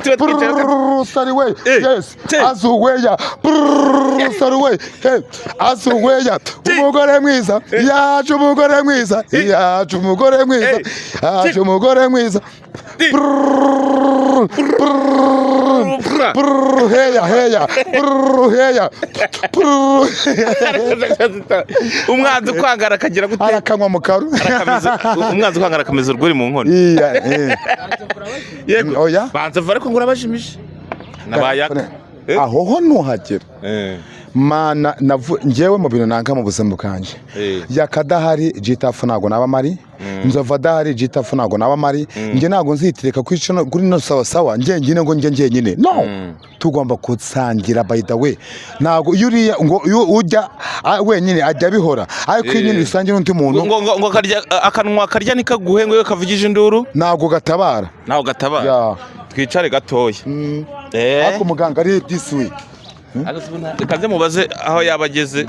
Tuba twicaye. Brrr, sorry we. Yes. Te. Azuweya. Brrr, sorry we. Hey, azuweya. Umugore mwiza yaje, umugore mwiza yaje, umugore mwiza yaje, umugore mwiza. Brrr, brrr, brrr, heya heya, brrr, heya, brrr. Umwanzi ukwangara akagira gute? Arakanywa mu karu. Umwanzi ukwangara akameza urwuri mu nkono. Iya, eh. Yego. Oya. Banza vuba, ariko ngo urabajimije nabayaka. Aho ho ntuhagera. Mana, njyewe mu bintu nanga mu buzima bwanjye, yakadahari G Taff ntabwo naba mari, Nzovu adahari G Taff ntabwo naba mari. Njye ntabwo nzitireka kuri kuri no sawa sawa njyenyine, ngo njye njyenyine. No, tugomba gusangira. By the way, ntabwo iyo uriya ngo iyo ujya wenyine ajya abihora, ariko iyo nyine usangira n'undi muntu. Ngo karya akanwa karya ntikaguhe, ngo iyo kavugije induru ntabwo gatabara. Ntabwo gatabara. Ya. Twicare gatoya. Ariko muganga ari this week. Reka nze mubaze aho yaba ageze.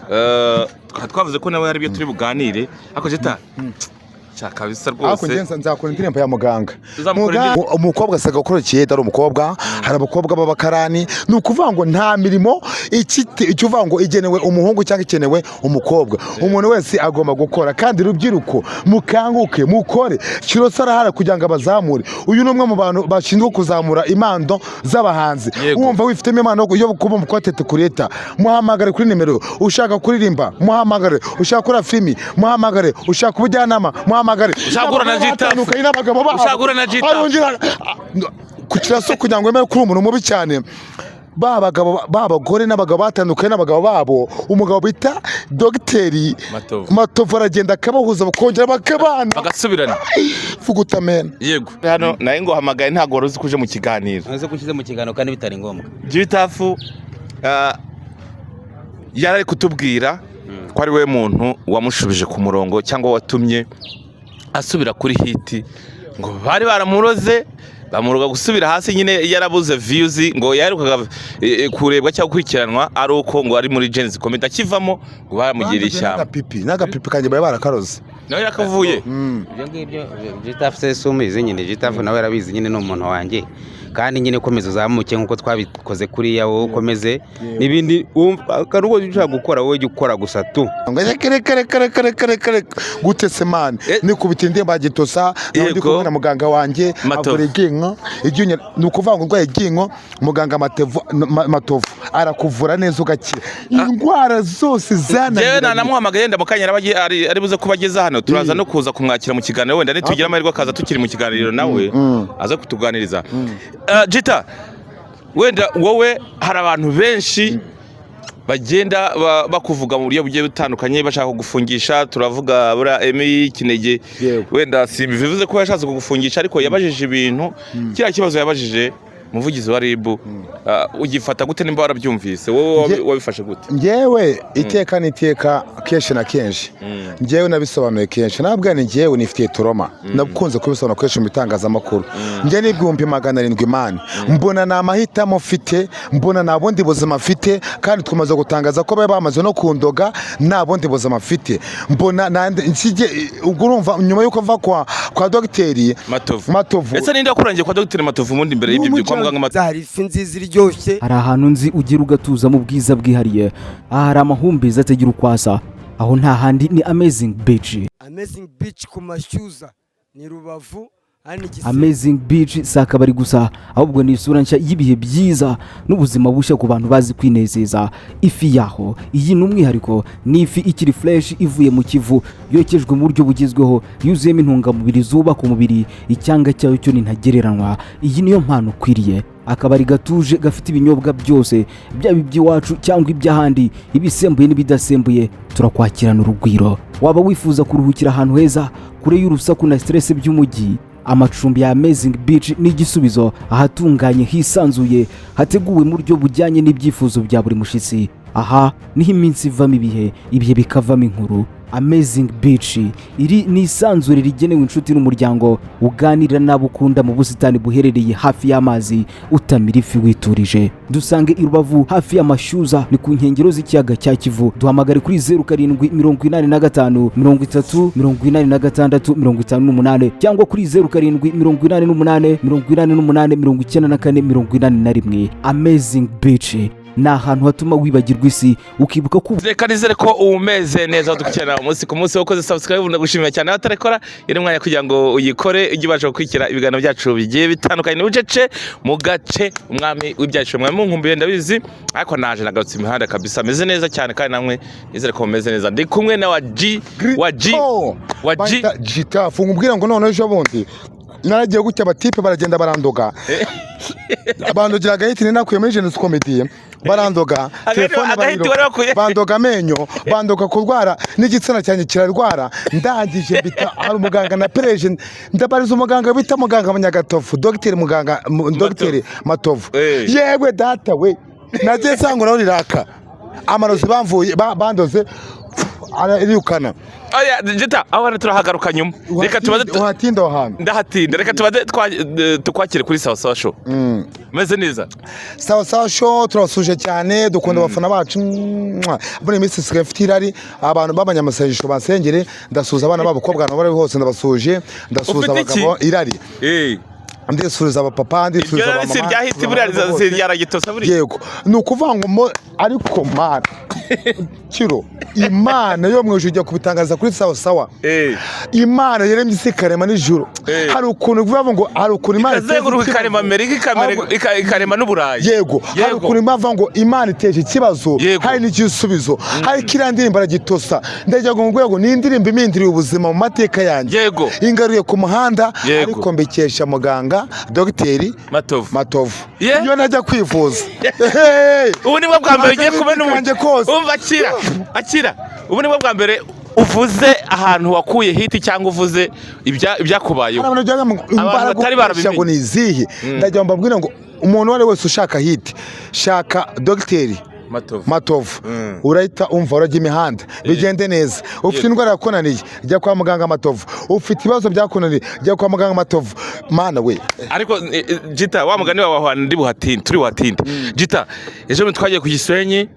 Twaba twavuze ko nawe hari ibyo turi buganire, ariko jeta cya kabisa Ariko rwose. njye nzakora indirimbo ya muganga. Uzamukora? Umukobwa asabwa gukora ikiyede, ari umukobwa, hari abakobwa b'abakarani. Ni ukuvuga ngo nta mirimo icyo uvuga ngo igenewe umuhungu cyangwa ikenewe umukobwa. Umuntu wese agomba gukora. Kandi rubyiruko, mukanguke mukore. Kiroso arahari kugira ngo abazamure. Uyu ni umwe mu bantu bashinzwe kuzamura impano z'abahanzi. Wumva wifitemo impano yo kuba umu content creator, muhamagare kuri nimero. Ushaka kuririmba, muhamagare. Ushaka gukora filimi, muhamagare. Ushaka ubujyanama, muhamagare. Ushaka guhura na G-Taff. Batandukanye n'abagabo babo. Ushaka guhura na G-Taff. Arongera ku kiraso kugira ngo wemere ko uri umuntu mubi cyane. Ba bagabo, ba bagore n'abagabo batandukanye n'abagabo babo, umugabo bita Dogiteri Matovu. Matovu aragenda akabahuza, bakongera bakabana. Bagasubirana. Vuguta mena. Yego, hano nawe ngo hamagaye, ntabwo wari uzi ko uje mu kiganiro. Ntuzi ko ushyize mu kiganiro kandi bitari ngombwa. G Taff yari ari kutubwira ko ari we muntu wamushubije ku murongo cyangwa watumye asubira kuri hit. Ngo bari baramuroze, bamuroga gusubira hasi nyine, yarabuze views, ngo yaherukaga kurebwa cyangwa gukurikiranwa ari uko ngo ari muri Gen-Z Comedy. Akivamo ngo bamugiriye ishyamba. N'agapipi, n'agapipi kanjye bari barakaroze. Nawe yakavuye. Ibyo ngibyo G Taff se si umuzi nyine? G Taff nawe arabizi nyine, ni umuntu wanjye. Kandi nyine komeza uzamuke nk'uko twabikoze kuriya, wowe ukomeze n'ibindi wumva kandi uko ushaka gukora, wowe jya ukora gusa tu. Ngo reka reka reka reka reka reka reka, gute se man? Nikubita indirimbo ya gitosa naho ndi kumwe na muganga wanjye. Matovu. Avura iryinyo, iryinyo ni ukuvuga ngo urwaye iryinyo, muganga Matevu, Matovu arakuvura neza ugakira indwara zose Njyewe zananiranye. nanamuhamagaye, yenda mu kanya araba ari buze kuba ageze hano, turaza no kuza kumwakira mu kiganiro. Wenda nitugira amahirwe akaza tukiri mu kiganiro, nawe aza kutuganiriza. Jita, wenda wowe hari abantu benshi bagenda bakuvuga mu buryo bugiye butandukanye, bashaka kugufungisha. Turavuga buriya Emi Kinege. Wenda simbivuze ko yashatse kugufungisha, ariko yabajije ibintu, kiriya kibazo yabajije umuvugizi wa RIB, ugifata gute? Nimba warabyumvise wowe, wabifashe gute? Njyewe iteka n'iteka, kenshi na kenshi, njyewe nabisobanuye kenshi. Nabwo ni njyewe nifitiye trauma, nakunze kubisobanura kenshi mu bitangazamakuru. Njye n'700,000 man, mbona ni amahitamo mfite, mbona nta bundi buzima mfite. Kandi twamaze gutangaza ko bari bamaze no kundoga, nta bundi buzima mfite. Mbona ubwo urumva nyuma y'uko mva kwa Dogiteri Matovu. Matovu. Ese ninde wakurangiye kwa Dogiteri Matovu ubundi mbere y'ibyo byo kwa muganga Matovu? Hari ifi nziza iryoshye. Hari ahantu nzi ugera ugatuza mu bwiza bwihariye. Aha hari amahumbezi atagira uko asa. Aho nta handi, ni Amazing Beach. Amazing Beach ku Mashyuza ni Rubavu hano Igisenyi. Amazing Beach si akabari gusa, ahubwo ni isura nshya y'ibihe byiza n'ubuzima bushya ku bantu bazi kwinezeza. Ifi yaho iyi ni umwihariko, ni ifi ikiri fresh ivuye mu Kivu, yokejwe mu buryo bugezweho, yuzuyemo intungamubiri zubaka umubiri. Icyanga cyayo cyo ni ntagereranywa. Iyi niyo mpano ukwiriye. Akabari gatuje gafite ibinyobwa byose, byaba iby'iwacu cyangwa iby'ahandi, ibisembuye n'ibidasembuye, turakwakirana urugwiro. Waba wifuza kuruhukira ahantu heza kure y'urusaku na stress by'umujyi? Amacumbi ya Amazing Beach ni igisubizo. Ahatunganye, hisanzuye, hateguwe mu buryo bujyanye n'ibyifuzo bya buri mushyitsi. Aha niho iminsi ivamo ibihe, ibihe bikavamo inkuru. Amazing Beach, iri ni isanzure rigenewe inshuti n'umuryango, uganira n'abo ukunda mu busitani buherereye hafi y'amazi, utamira ifi witurije. Dusange i Rubavu hafi y'amashyuza, ni ku nkengero z'ikiyaga cya Kivu. Duhamagare kuri 0785 30 86 58 cyangwa kuri 0788 88 94 81. Amazing Beach ni ahantu hatuma wibagirwa isi, ukibuka ko Reka nizere ko umeze neza, dukurikirana umunsi ku munsi. Wakoze subscribe, ndagushimiye cyane. Abatarikora, iri mwanya kugira ngo uyikore, ujye ubasha gukurikira ibiganiro byacu bigiye bitandukanye. Ni bucece mu gace, umwami w'ibyacu. Mwami munkumbuye, ndabizi, ariko naje nagarutse imihanda kabisa, meze neza cyane, kandi namwe nizere ko mumeze neza. Ndi kumwe na wa G wa G wa G. Bahita Gita funga, umbwira ngo none ejo bundi naragiye gutya, abatipe baragenda barandoga, bandogira agahiti nakuye muri Gen-Z Comedy, barandoga telefone, Agahiti wari wakuye? Bandoga amenyo, bandoga kurwara n'igitsina cyanjye kirarwara. Ndangije bita hari umuganga na pereje, ndabariza umuganga bita muganga Munyagatovu, dogiteri muganga dogiteri Matovu. Yewe data we, nagiye nsanga naho riraka amarozi bamvuye bandoze arirukana. Oya Gita, aho hantu turahagaruka nyuma, reka tubaze. Uhatinda aho hantu. Ndahatinda. Reka tubaze tukwakire kuri Sawa Sawa Show. Meze neza. Sawa Sawa Show, turabasuje cyane, dukunda abafana bacu. Mwah. Muri iyi minsi nsigaye mfite irari, abantu b'abanyamasengesho bansengere. Ndasuhuza abana b'abakobwa ahantu bari hose, ndabasuje, ndasuhuza Ufite iki? abagabo irari, ndisuhuza abapapa, Iryo ndisuhuza rari si abamama. irya hit buriya, si irya ragitosa buriya. Yego, ni ukuvuga ngo ariko mana kiro Imana yo mu ijuru ijya kubitangaza kuri Sawa Sawa. Imana yaremye isi ikarema n'ijuru. Hari ukuntu bivuga ngo hari ukuntu Imana iteza Ikazenguruka, ikibazo. ikarema Amerika, ikarema n'Uburayi. Yego, hari ukuntu impamvu ngo Imana iteje ikibazo, hari n'igisubizo. Hari kiriya ndirimbo aragitosa, ndagira ngo mu ni indirimbo impinduriye ubuzima mu mateka yanjye, ingaruye ku muhanda. Ariko mbikesha muganga dogiteri Matovu. Matovu. Iyo najya kwivuza. Ubu nibwo bwa mbere ugiye kubona Kanjye kose. Umva, akira, akira. Ubu nibwo bwa mbere uvuze ahantu wakuye hit cyangwa uvuze ibyakubayeho. Hari abantu bajya ngo imbaraga batari ukoresha barabimenye. ngo ni izihe? Ndagira ngo mbabwire ngo umuntu uwo ari we wese ushaka hit, shaka dogiteri Matovu. Matovu, urahita umva urajya imihanda bigende neza. Ufite indwara yakunaniye, jya kwa muganga Matovu. Ufite ibibazo byakunaniye, jya kwa muganga Matovu. Mana we! Ariko Gita, wa mugani wawe ahantu ndi buhatinde, turi buhatinde. Gita, ejo bundi twagiye ku Gisenyi.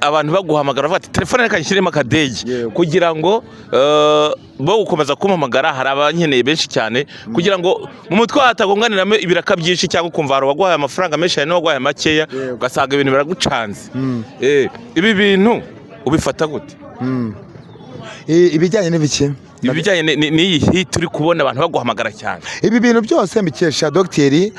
Abantu baguhamagara bavuga ati telefone reka nshyiremo akadege kugira ngo bo gukomeza kumpamagara, hari abankeneye benshi cyane, kugira ngo mu mutwe hatagonganiramo ibiraka byinshi, cyangwa ukumva hari uwaguhaye amafaranga menshi, hari n'uwaguhaye makeya, ugasanga ibintu biragucanze. Ibi bintu ubifata gute? Ibijyanye n'ibiki? Ibijyanye n'iyi hit turi kubona, abantu baguhamagara cyane. Ibi bintu byose mbikesha dogiteri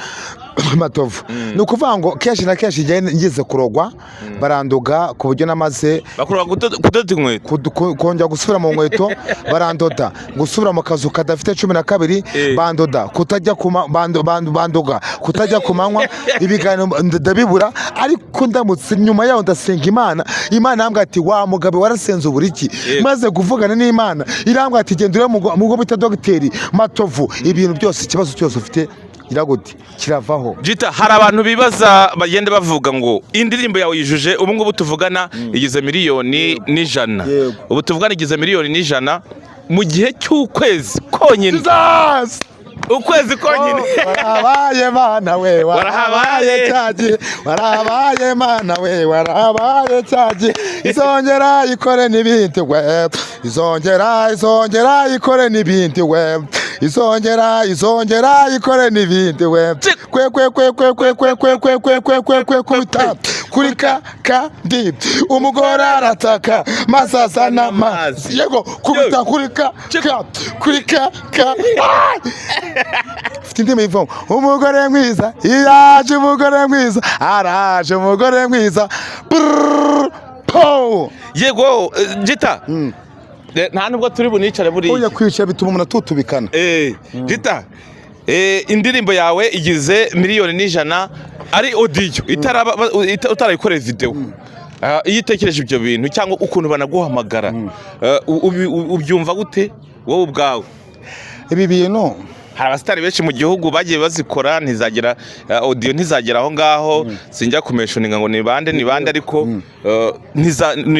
Matovu. Ni ukuvuga ngo kenshi na kenshi igihe ngize kurogwa, barandoga ku buryo namaze Bakora kudoda inkweto. Kongera gusubira mu nkweto, barandoda gusubira mu kazu kadafite 12. Bandoda kutajya kuma bandoga kutajya ku manywa, ibiganiro ndabibura. Ariko ndamutse nyuma yaho ndasenga Imana, Imana irambwira ati wa mugabo warasenze uburiki. Maze kuvugana n'Imana, irambwira ati genda ure mu rugo bita dogiteri Matovu, ibintu byose, ikibazo cyose ufite kiragute kiravaho. Gita, hari abantu bibaza, bagenda bavuga ngo indirimbo yawe yujuje, ubu ngubu tuvugana igize 100 miliyoni. Ubu tuvugana igize 100 miliyoni mu gihe cy'ukwezi konyine. Jesus! Ukwezi konyine. Warahabaye mana we! Warahabaye. Warahabaye cyagihe, warahabaye mana we, warahabaye cyagihe. Izongera ikore n'ibindi we, izongera, izongera ikore n'ibindi we, izongera, izongera ikore n'ibindi we. Kwe kwe kwe kwe kwe kwe kwe kwe kwe kwe kwe kwe, kubita kuri ka kandi umugore arataka masasa n'amazi. Yego, kubita kuri ka ka kuri ka ka. Ah! Mfite indimi ivuga ngo umugore mwiza yaje, umugore mwiza araje, umugore mwiza. Brrr, po. Yego, Gita, nta nubwo turi bunicare buriya. Oya, kwicara bituma umuntu atutubikana. Gita, indirimbo yawe igize 100 miliyoni ari audio, itaraba utarayikorera video. Ah, iyo utekereje ibyo bintu cyangwa ukuntu banaguhamagara, ubyumva gute wowe ubwawe? Ibi bintu Hari abasitari benshi mu gihugu bagiye bazikora ntizagera, audio ntizagera aho ngaho. Sinjya kumeshoninga ngo ni bande ni bande, ariko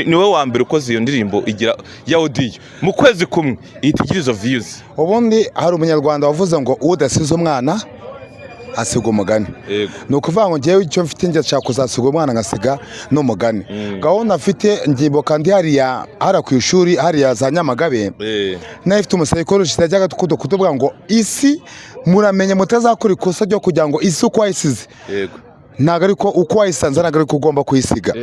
niwe wa mbere ukoze iyo ndirimbo igira ya audio mu kwezi kumwe ihita igira izo views. Ubundi hari umunyarwanda wavuze ngo udasize umwana asiga umugani. Ni ukuvuga ngo ngewe icyo mfite njye nshaka kuzasiga umwana ngasiga n'umugani. Gahunda mfite, ngiboka ndi hariya hariya ku ishuri hariya za Nyamagabe, nayo ifite umupsychologist yajyaga kutubwira ngo isi muramenye mutazakora ikosa ryo kugira ngo isi uko wayisize ntabwo ariko uko wayisanze, ntabwo ariko ugomba kuyisiga.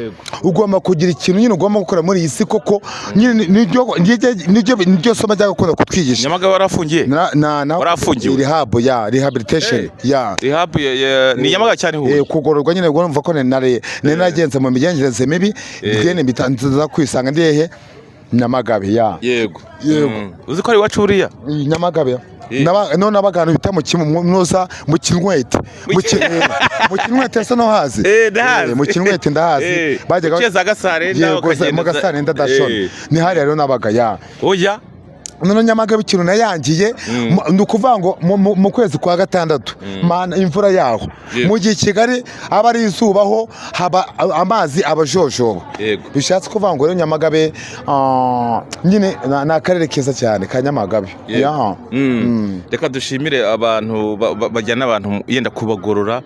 Ugomba kugira ikintu nyine ugomba gukora muri iyi si koko nyine niryo somo rya gukunda kutwigisha. Nyamagabe warafungiye? Na Warafungiwe? Rehab, ya rehabilitation, ya. Rehab ni Nyamagabe cyane, Huye? Kugororwa nyine, ubwo numva ko nari nagenze mu migenzereze mibi, then nza kwisanga ndi hehe? Nyamagabe, ya. Yego. Uzi ko ari iwacu buriya? Iyi Nyamagabe. None abagantu bita mu munoza mu Kinwete, mu Kinwete se no hazi? Ndahazi. Mu Kinwete ndahazi. Bajyaga Uciye za Gasarenda, Yego, ukagenda mu Gasarenda dashona. Ni hariya rero nabaga, ya. Oya. None Nyamagabe ikintu nayangiye, ni ukuvuga ngo mu kwezi kwa gatandatu, mana, imvura yaho, mu gihe i Kigali aba ari izuba, ho haba amazi abajojoba. Bishatse kuvuga ngo rero Nyamagabe, nyine ni akarere keza cyane ka Nyamagabe, ya. Reka dushimire abantu bajyana abantu yenda kubagorora,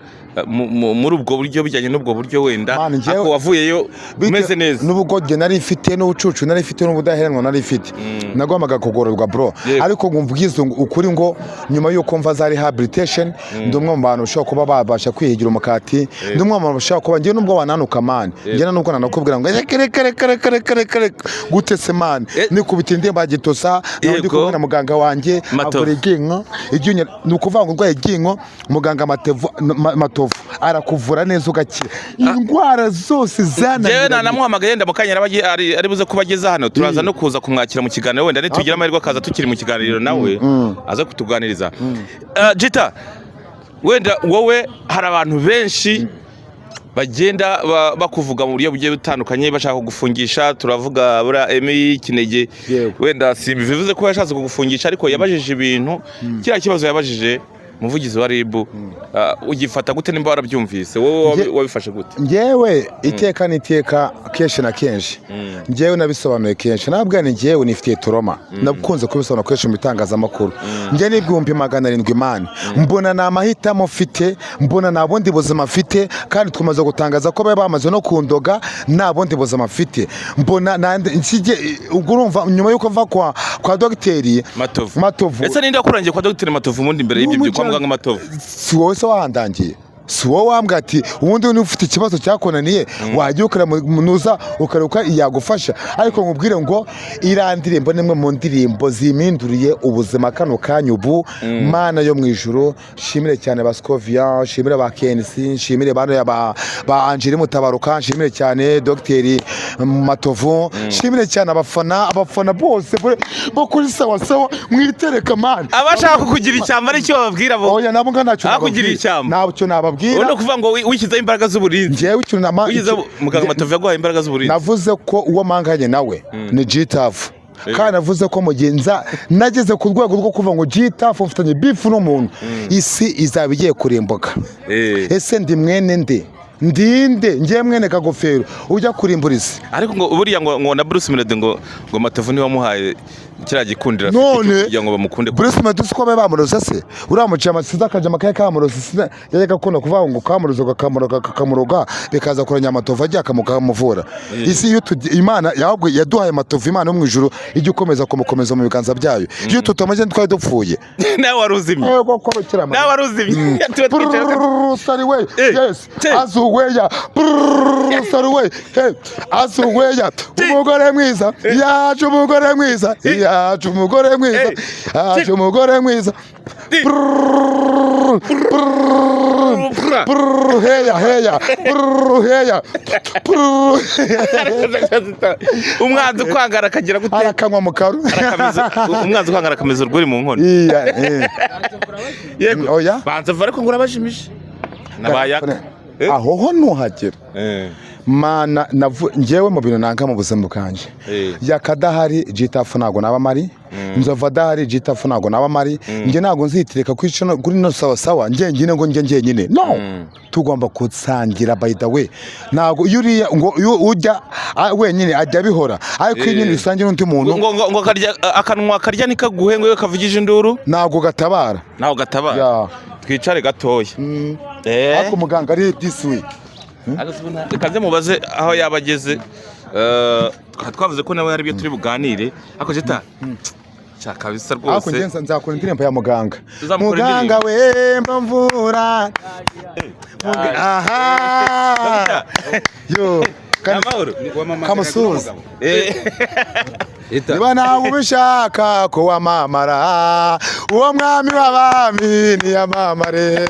muri ubwo buryo, bijyanye n'ubwo buryo wenda. Man, ako wavuyeyo umeze neza. N'ubwo jye nari mfite n'ubucucu nari mfite n'ubudaheranwa nari mfite, nagombaga kugororwa, bro. Ariko ngo mvugize ukuri ngo nyuma y'uko mva za rehabilitation, ndi umwe mu bantu bashobora kuba babasha kwihigira umukati, ndi umwe mu bantu bashobora kuba njye nubwo wananuka, man, njye nubwo nanakubwira ngo reka reka reka reka reka reka reka gute se, man, nikubita indirimbo ya gitosa naho ndi kumwe na muganga wanjye. Matovu. Avura iryinyo, iryinyo ni ukuvuga ngo urwaye iryinyo, muganga Matovu arakuvura neza ugakira indwara zose Njyewe zananiranye. Nanamuhamagaye yenda mu kanya araba ari buze kuba ageze hano, turaza no kuza kumwakira mu kiganiro wenda nitugira amahirwe akaza tukiri mu kiganiro nawe aza kutuganiriza. Jita, wenda wowe hari abantu benshi bagenda bakuvuga mu buryo bugiye butandukanye bashaka kugufungisha. Turavuga buriya Emi Kinege. Wenda simbivuze ko yashatse kugufungisha, ariko yabajije ibintu, kiriya kibazo yabajije umuvugizi wa RIB, ugifata gute nimba warabyumvise wowe, wabifashe gute? Njyewe iteka n'iteka, kenshi na kenshi, njyewe nabisobanuye kenshi, nabwo ni njyewe nifitiye trauma, nakunze kubisobanura kenshi mu bitangazamakuru. Njye n'700,000, man, mbona ni amahitamo mfite, mbona nta bundi buzima mfite, kandi twamaze gutangaza ko bari bamaze no kundoga, nta bundi buzima mfite, mbona ubwo urumva nyuma y'uko mva kwa dogiteri Matovu. Matovu. Ese ninde wakurangiye kwa dogiteri Matovu ubundi mbere y'ibyo kwa muganga Matovu? Si wowe se wahandangiye? Si wowe wambwira ati ubundi niba ufite ikibazo cyakunaniye wajya ukora munuza ukareba uko yagufasha? Ariko nkubwire ngo iriya ndirimbo ni imwe mu ndirimbo zimpinduriye ubuzima kano kanya ubu. Mana yo mu ijuru, nshimire cyane ba Scovia, nshimire ba KNC, nshimire bano ba Angeli Mutabaruka, nshimire cyane Dogiteri Matovu, nshimire cyane abafana bose bo kuri Sawa Sawa mwitereka, man. Abashaka kukugira ishyamba aricyo bababwira bo? Oya, nabo nga ntacyo Aho kugira nababwira. ishyamba. Ntacyo nababwira. Urabona kuvuga ngo wishyizeho imbaraga z'uburinzi. Njyewe ikintu nama Wishyizeho muganga Matovu yaguhaye imbaraga z'uburinzi. Navuze ko uwo mpanganye nawe ni G-Taff, kandi navuze ko mu gihe nza nageze ku rwego rwo kuvuga ngo G-Taff mfitanye beef n'umuntu, isi izaba igiye kurimbuka. Ese ndi mwene nde? Ndinde ngiye mwene kagofero ujya kurimbura isi? Ariko ngo buriya ngo na Bruce Melody ngo Matovu niwe wamuhaye kiriya gikundiro afite None kugira ngo bamukunde. Bruce Melody ko babe bamuroze se? Uriya muciye amasiza akajya amakaye kamuroze, sida yajyaga akunda kuvuga ngo kamuroze kakamuroga kakamuroga bikaza kuranya Amatovu agiye akamuvura. Isi iyo Imana yahubwo yaduhaye Amatovu, Imana yo mu ijuru ijya ikomeza kumukomeza mu biganza byayo, iyo tutamaze twari dupfuye. Nawe wari uzimye. Yego ko bikira Nawe wari uzimye. Tuba twicaye. Brrr, sorry we. Yes. Azuweya. Brrr, sorry we. Hey, azuweya. Umugore mwiza. Yaje umugore mwiza. Yaje umugore mwiza. Yaje umugore mwiza. Brrr, brrr, brrr, heya heya. Brrr, heya. Brrr. Umwanzi ukwangara akagira gute? Arakanywa mu karu. Umwanzi ukwangara akameza urwuri mu nkono. Iya, eh. Yego. Oya. Banza vuba, ariko ngo urabajimije nabayaka. Aho ho ntuhagera. Mana, njyewe mu bintu nanga mu buzima bwanjye, yakadahari G-Taff ntago naba mari, Nzovu adahari G-Taff ntago naba mari. Njye ntago nzitireka kuri no sawa sawa njyenyine, ngo njye njyenyine, no, tugomba gusangira. By the way, ntago iyo uriya ngo iyo ujya wenyine ajya abihora, ariko iyo nyine usangira n'undi muntu, ngo karya akanwa karya nikaguhe, ngo iyo kavugije induru ntago gatabara. Ntago gatabara. Ya. Twicare gatoya. Ariko muganga ari this week. Reka nze mubaze aho yaba ageze. Twavuze ko nawe hari ibyo turi buganire, ariko Jita cya kabisa Ariko rwose. njye nzakora indirimbo ya muganga. Uzamukora? Muganga we, mvura. Aha yo Amahoro. Kamusuhuza. Ita. Niba nawe ubishaka ko wamamara, uwo mwami w'abami niyamamare.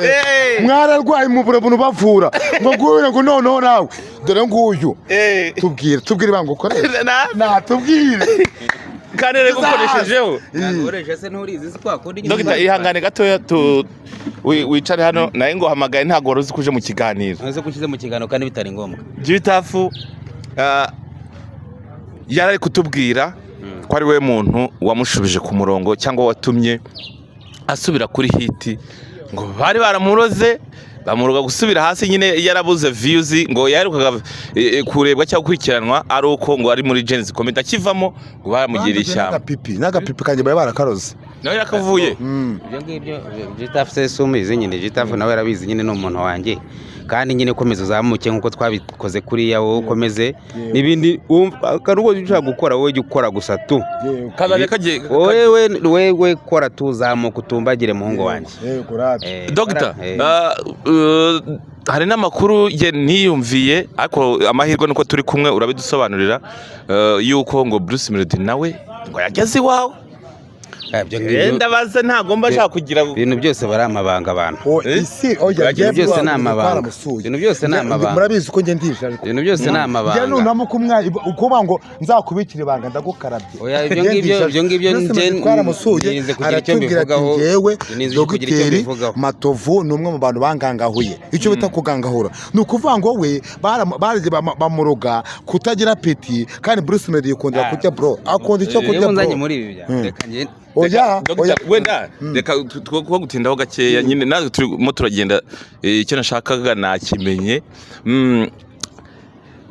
Mwararwaye mu burabuntu bavura ngo nguyu, ngo noneho nawe dore nguyu. Tubwire ibanga ukoresha. Natubwire. Kandi rero gukoreshejeho. Ntagoresha se, nturizi si kwa kundi nyine. Dogita, ihangane gatoya, tu wicare hano. Nawe ngo hamagaye, ntabwo wari uzi ko uje mu kiganiro. Ntuzi ko ushyize mu kiganiro kandi bitari ngombwa. G-Taff yari ari kutubwira ko ari we muntu wamushubije ku murongo, cyangwa watumye asubira kuri hit. Ngo bari baramuroze, bamuroga gusubira hasi nyine, yarabuze views, ngo yaherukaga kurebwa cyangwa gukurikiranwa ari uko ngo ari muri Gen-Z Comedy. Akivamo ngo bamugiriye ishyamba. N'agapipi kanjye bari barakaroze. Nawe yakavuye. Ibyo ngibyo G-Taff se sumizi nyine, G-Taff nawe arabizi nyine, ni umuntu wanjye. Kandi nyine komeza uzamuke nk'uko twabikoze kuriya, wowe ukomeze n'ibindi wumva kandi ushaka gukora, wowe jya ukora gusa tu. Kazajya kagiye. Wewe wewe kora tu, uzamuka utumbagire, muhungu wanjye. Yego rabi. Dogita, hari n'amakuru ye niyumviye, ariko amahirwe nuko turi kumwe urabidusobanurira, yuko ngo Bruce Melody nawe ngo yageze iwawe. Ibyo ngibyo Ndabaza, ntagomba ashaka kugira ibintu byose bari amabanga abantu. O isi oya. Ibintu byose ni amabanga. Twaramusuye. Ibintu byose ni amabanga. Murabizi ko njye ndisha. Ibintu byose ni Njye amabanga. nunamo kumwa ukuba ngo nzakubikira ibanga, ndagukarabye. Oya, ibyo ngibyo- ibyo ngibyo Bruce njye Melody twaramusuye, nirinze kugira icyo aratubwira ati mbivugaho. njyewe Nirinze kugira icyo dogiteri mbivugaho. Matovu ni umwe mu bantu bangangahuye. Icyo bita kugangahura ni ukuvuga ngo we baragiye bamuroga kutagira appétit, kandi Bruce Melody yikundira kurya bro, akunda icyo kurya Iyo nzanye bro. muri ibi bya reka njye Oya. Dogita, Oya. wenda reka kuba gutindaho gakeya nyine, natwe turimo turagenda. Icyo nashakaga nakimenye.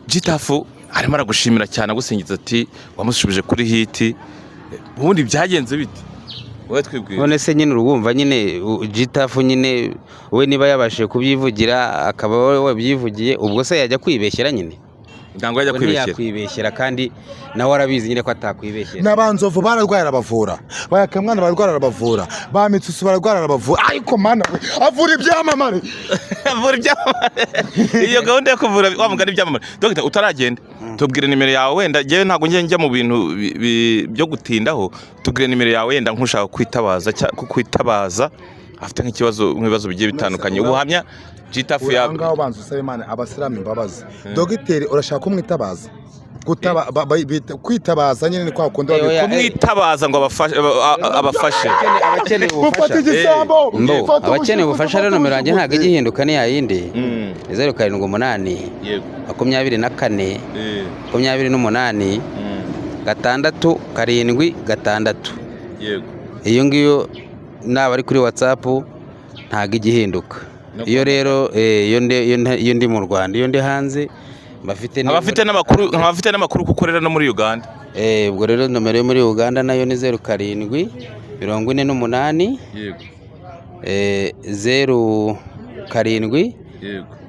G-Taff arimo aragushimira cyane, agusingiza ati wamushubije kuri hit. Ubundi byagenze bite? Wowe twibwira. None se nyine urwumva nyine G-Taff nyine we niba yabashije kubyivugira, akaba we wabyivugiye, ubwo se yajya kwibeshyera nyine? Ntabwo yajya We kwibeshyera. ntiyakwibeshyera, kandi nawe arabizi nyine ko atakwibeshyera. N'abanzovu bararwaye arabavura, bayakamwana bararwara arabavura, ba Mitsutsu bararwara arabavura, ariko mana we, avura ibyamamare. Avura ibyamamare. Iyo gahunda yo kuvura wa mugani ibyamamare. Dogita, utaragenda, tubwire nimero yawe. Wenda njyewe ntabwo njya mu bintu byo gutindaho. Tubwire nimero yawe, wenda nk'ushaka kwitabaza kukwitabaza afite nk'ikibazo, nk'ibibazo bigiye bitandukanye, ubuhamya G-Taff ya Aho ngaho banza usabe Imana, abasilamu imbabazi. Dogiteri, urashaka kumwitabaza, kwitabaza nyine ni kwa kundi Eh, oya, kumwitabaza ngo abafashe, abafashe. Abakeneye Gufata ubufasha igisambo. Mbo, Fata abakeneye umushyitsi, ubufasha rero fata nomero yanjye ntabwo umushyitsi. ijya ihinduka, ni yayindi. Ni 078 24 28 6 7 6. Iyo ngiyo naba ari kuri WhatsApp ntabwo ijya ihinduka. No. Iyo rero iyo ndi mu Rwanda, iyo ndi hanze bafite Abafite n'amakuru kuko ukorera no muri Uganda. Ubwo rero nomero yo muri Uganda nayo ni 07 48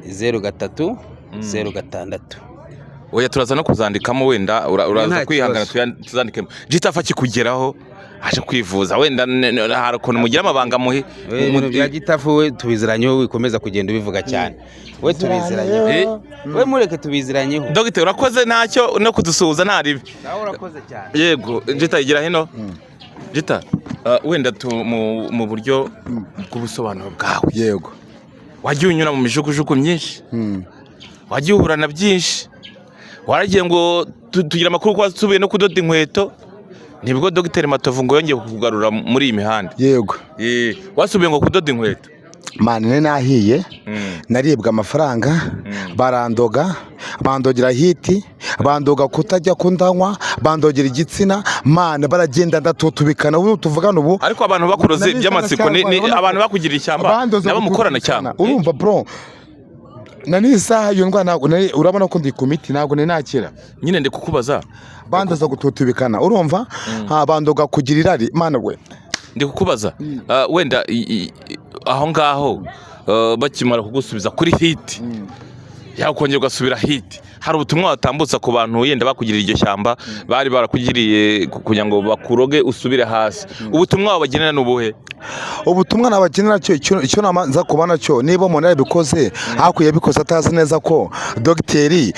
07 03 06. Oya, turaza no kuzandikamo wenda, uraza Nta kwihangana. kibazo. Tuzandikemo. G-Taff akikugeraho aje kwivuza, wenda hari ukuntu mugira amabanga muhe. Ibintu bya G-Taff we tubiziranyeho, wikomeza kugenda ubivuga cyane. We tubiziranyeho. We mureke, tubiziranyeho. Dogiteri, urakoze, ntacyo no kudusuhuza nta ribi. Nawe urakoze cyane. Yego Jita, igira hino Jita. Wenda mu buryo bw'ubusobanuro bwawe, Yego. wagiye unyura mu mijugujugu myinshi, wagiye uhura na byinshi, waragiye ngo tugira amakuru ko wasubiye no kudoda inkweto, nibwo Dogiteri Matovu ngo yongeye kukugarura muri iyi mihanda. Yego. Wasubiye ngo kudoda inkweto. Mani, ne nahiye, naribwa amafaranga, barandoga. Bandogera hit, bandoga kutajya kundanywa, bandogera igitsina. Mana, baragenda ndatutubikana ubu tuvugana ubu. Ariko abantu bakuroze by'amatsiko ni abantu bakugiriye ishyamba Bandoze nabo mukorana gututubikana. cyane. Urumva bro, na n'isaha iyo ndwara ntabwo urabona ko ndi ku miti, ntabwo nari nakira. Nyine ndi kukubaza. Bandoza gututubikana, urumva? Ha, bandoga kugira irari, mana we. Ndi kukubaza, wenda aho ngaho, bakimara kugusubiza kuri hit, yakongera ugasubira hit, hari ubutumwa watambutsa ku bantu yenda bakugiriye iryo shyamba, bari barakugiriye kugira ngo bakuroge usubire hasi? Ubutumwa wabagenera ni ubuhe? Ubutumwa nabagenera cyo, icyo namanza kuba nacyo, niba umuntu yarabikoze ariko yabikoze atazi neza ko dogiteri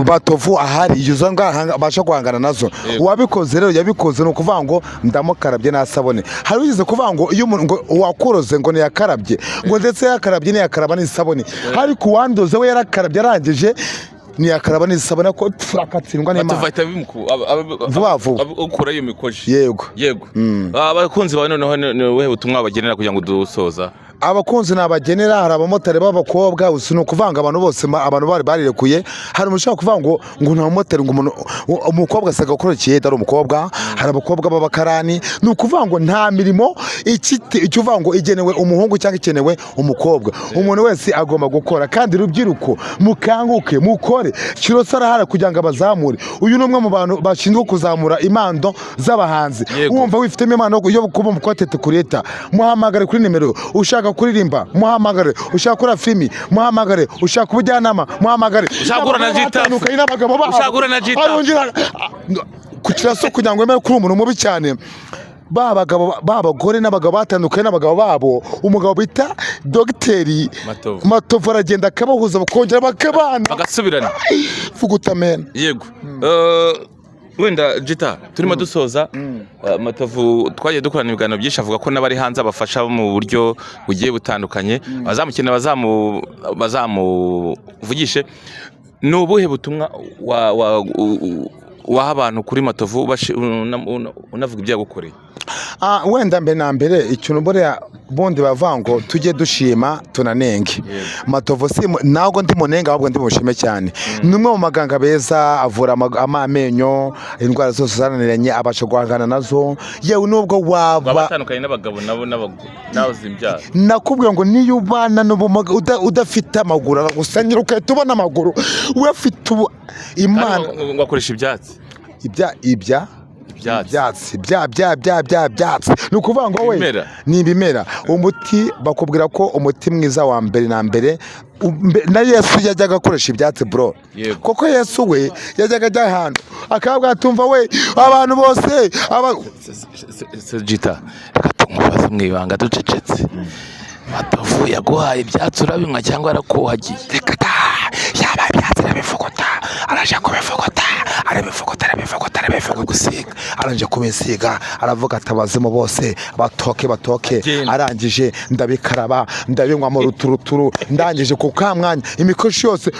Batovu ahari, izo ndwara abasha guhangana nazo. Uwabikoze rero yabikoze, ni ukuvuga ngo ndamukarabye n'asabune. Hari wigeze kuvuga ngo iyo umuntu ngo uwakuroze ngo ntiyakarabye, ngo ndetse yakarabye ntiyakaraba n'isabune, ariko uwandoze we yarakarabye, arangije ntiyakaraba n'isabune, ko turakatsindwa n'Imana. Batovu ahita Vuba vuba. ukura iyo mikoshi. Yego. Yego. Abakunzi bawe noneho ni ubuhe butumwa wabagenera kugira ngo dusoza? Abakunzi nabagenera, hari abamotari b'abakobwa, usi ni ukuvanga abantu bose, abantu bari barirekuye. Hari umuntu ushobora kuvuga ngo nta mumotari, ngo umuntu umukobwa asabwa gukora ikiyede ari umukobwa. Hari abakobwa b'abakarani. Ni ukuvuga ngo nta mirimo icyo uvuga ngo igenewe umuhungu cyangwa ikenewe umukobwa. Umuntu wese agomba gukora. Kandi rubyiruko, mukanguke mukore. Kiroso arahara kugira ngo abazamure. Uyu ni umwe mu bantu bashinzwe kuzamura impano z'abahanzi. Wumva wifitemo impano yo kuba umu content creator, muhamagare kuri nimero. Ushaka kuririmba, muhamagare. Ushaka gukora filimi, muhamagare. Ushaka ubujyanama, muhamagare. Ushaka guhura na G-Taff. Batandukanye n'abagabo babo. Ushaka guhura na G-Taff. Arongera ku Kiraso kugira ngo wemere kuri umuntu mubi cyane, ba bagabo, ba bagore n'abagabo batandukanye n'abagabo babo, umugabo bita dogiteri Matovu. Matovu aragenda akabahuza, bakongera bakabana. Bagasubirana. Fuguta mena. Yego. Wenda Jita, turimo dusoza. Matovu twagiye dukorana ibiganiro byinshi, avuga ko n'abari hanze abafasha mu buryo bugiye butandukanye, abazamukenera bazamuvugishe. Ni ubuhe butumwa waha abantu kuri Matovu, unavuga ibyo yagukoreye? Wenda mbere na mbere, ikintu buriya bundi bavuga ngo tujye dushima tunanenge. Matovu si ntabwo ndi munenga, ahubwo ndi mushime cyane. Ni umwe mu maganga beza, avura amenyo, indwara zose zananiranye abasha guhangana nazo. Yewe nubwo waba Batandukanye n'abagabo nabo n'abazi imbyaro. Nakubwiye ngo niyo ubana n'ubumuga, udafite amaguru, aragusanyira ugahita ubona amaguru. We afite ubu Imana. Kandi ngo akoresha ibyatsi. Ibya Ibyatsi. Ibyatsi bya bya bya bya byatsi, ni ukuvuga ngo we Ibimera. Ni ibimera. Umuti, bakubwira ko umuti mwiza wa mbere na mbere, na Yesu yajyaga akoresha ibyatsi bro. Kuko Yesu we yajyaga ajya ahantu akabwira, tumva we, abantu bose aba Se Jita, reka tumubaze mu ibanga ducecetse. Matovu yaguhaye ibyatsi urabinywa cyangwa yarakuhagiye? Reka ta! Yaba ibyatsi arabivuguta, araje kubivuguta, arabivuguta, arabivuguta, arabivuga gusiga, arangije kubisiga, aravuga ati abazimu bose batoke batoke. Agenda. Arangije ndabikaraba, ndabinywa mu ruturuturu, ndangije ku kamwanya imikoshi yose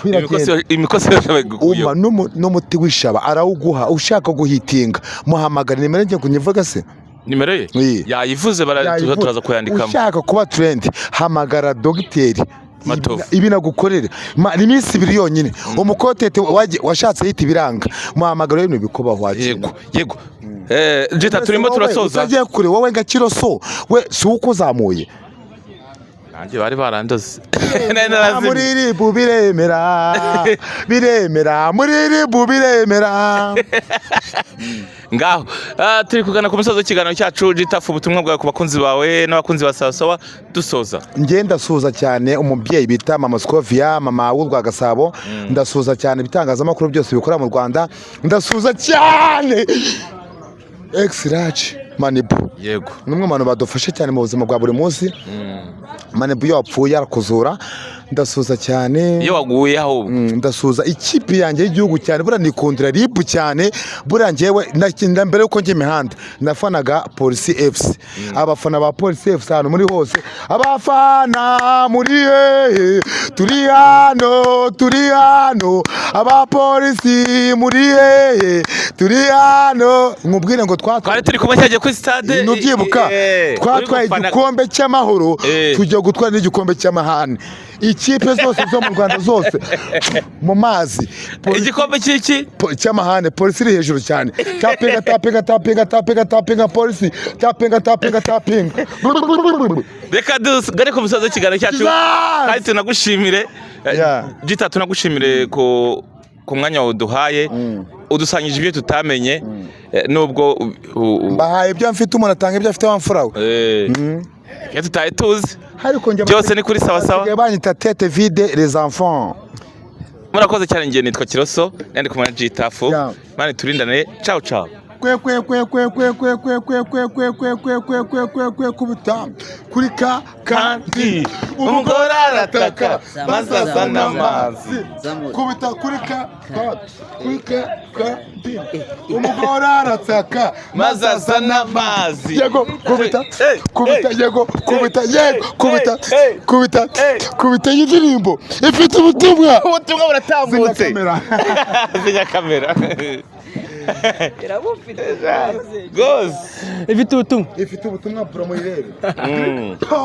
iragenda. Imikosi yose bayigukuyeho. Uma n'umuti w'ishaba arawuguha. Ushaka guhitinga, muhamagara nimero. Ngiye kunyivuga se? Nimero ye? Oui. Yayivuze, Yayivuze. turaza kuyandikamo. Ushaka kuba trend, hamagara dogiteri Matovu. Ibi nagukorera ni iminsi 2 yonyine. Umu content washatse hit ibiranga, muhamagara, ibintu bikubaho wakira. Yego. Jita, turimo turasoza. Utagiye kure wowe nga Kiroso we, si uko uzamuye. Nanjye bari barandoze, nari narazimye. Muri ribu biremera, biremera, muri ribu biremera. Ngaho. Turi kugana ku musozo w'ikiganiro cyacu. Jitafu, ubutumwa bwawe ku bakunzi bawe n'abakunzi ba Sawasawa dusoza. Njye ndasuhuza cyane umubyeyi bita mama Scovia, mama w'u Gasabo. Ndasuhuza cyane ibitangazamakuru byose bikora mu Rwanda. Ndasuhuza cyane X-Large Manibu. Ni umwe mu bantu badufasha cyane mu buzima bwa buri munsi. Manibu iyo wapfuye arakuzura. Ndasuhuza cyane Iyo waguye ahubwo. Ndasuhuza ikipe yanjye y'igihugu cyane. Buriya nikundira RIB cyane. Buriya njyewe mbere yuko njya imihanda nafanaga Polisi FC. Abafana ba Polisi FC ahantu muri hose, abafana muri hehe? Turi hano, turi hano. Abapolisi muri hehe? Turi hano. Nkubwire ngo twatwaye Twari turi kumwe cyagiye kuri stade. Ntubyibuka? Twatwaye Uri gufana- igikombe cy'amahoro. Tujya gutwara n'igikombe cy'amahane. Ikipe zose zo mu Rwanda zose mu mazi. Igikombe cy'iki? Cy'amahane. Polisi iri hejuru cyane. Tapinga, tapinga, tapinga, tapinga, tapinga, polisi, tapinga, tapinga, tapinga. Reka dugare ku musozi w'ikiganiro cyacu. Jesus! Kandi tunagushimire. Gita, tunagushimire ku mwanya wawe uduhaye, udusangije ibyo tutamenye, nubwo Mbahaye ibyo mfite. Umuntu atanga ibyo afite, wa mfura we. Ibyo tutari tuzi Ariko njye byose ni kuri sawa sawa. Basigaye banyita tête vide, les enfants. Murakoze cyane. Njye nitwa Kiroso, nandi kumwe na Gitafu. Mani turindane. Ciao ciao. Kwe kwe kwe kwe kwe kwe kwe kwe kwe kwe kwe kwe kwe kwe kwe kwe, kubita kuri ka kandi. Umugore arataka maze azana amazi. Kubita kuri ka ka kuri ka kandi. Umugore arataka maze azana amazi. Yego, kubita. Hey, Kubita. hey, Yego, kubita. hey, Yego, kubita. hey, Kubita. hey. Kubita. Iyi ndirimbo ifite ubutumwa. Ubutumwa buratambutse. Zimya kamera. Zinya kamera. Irabufite. Rwose. Ifite ubutumwa. Ifite ubutumwa, promo irebe.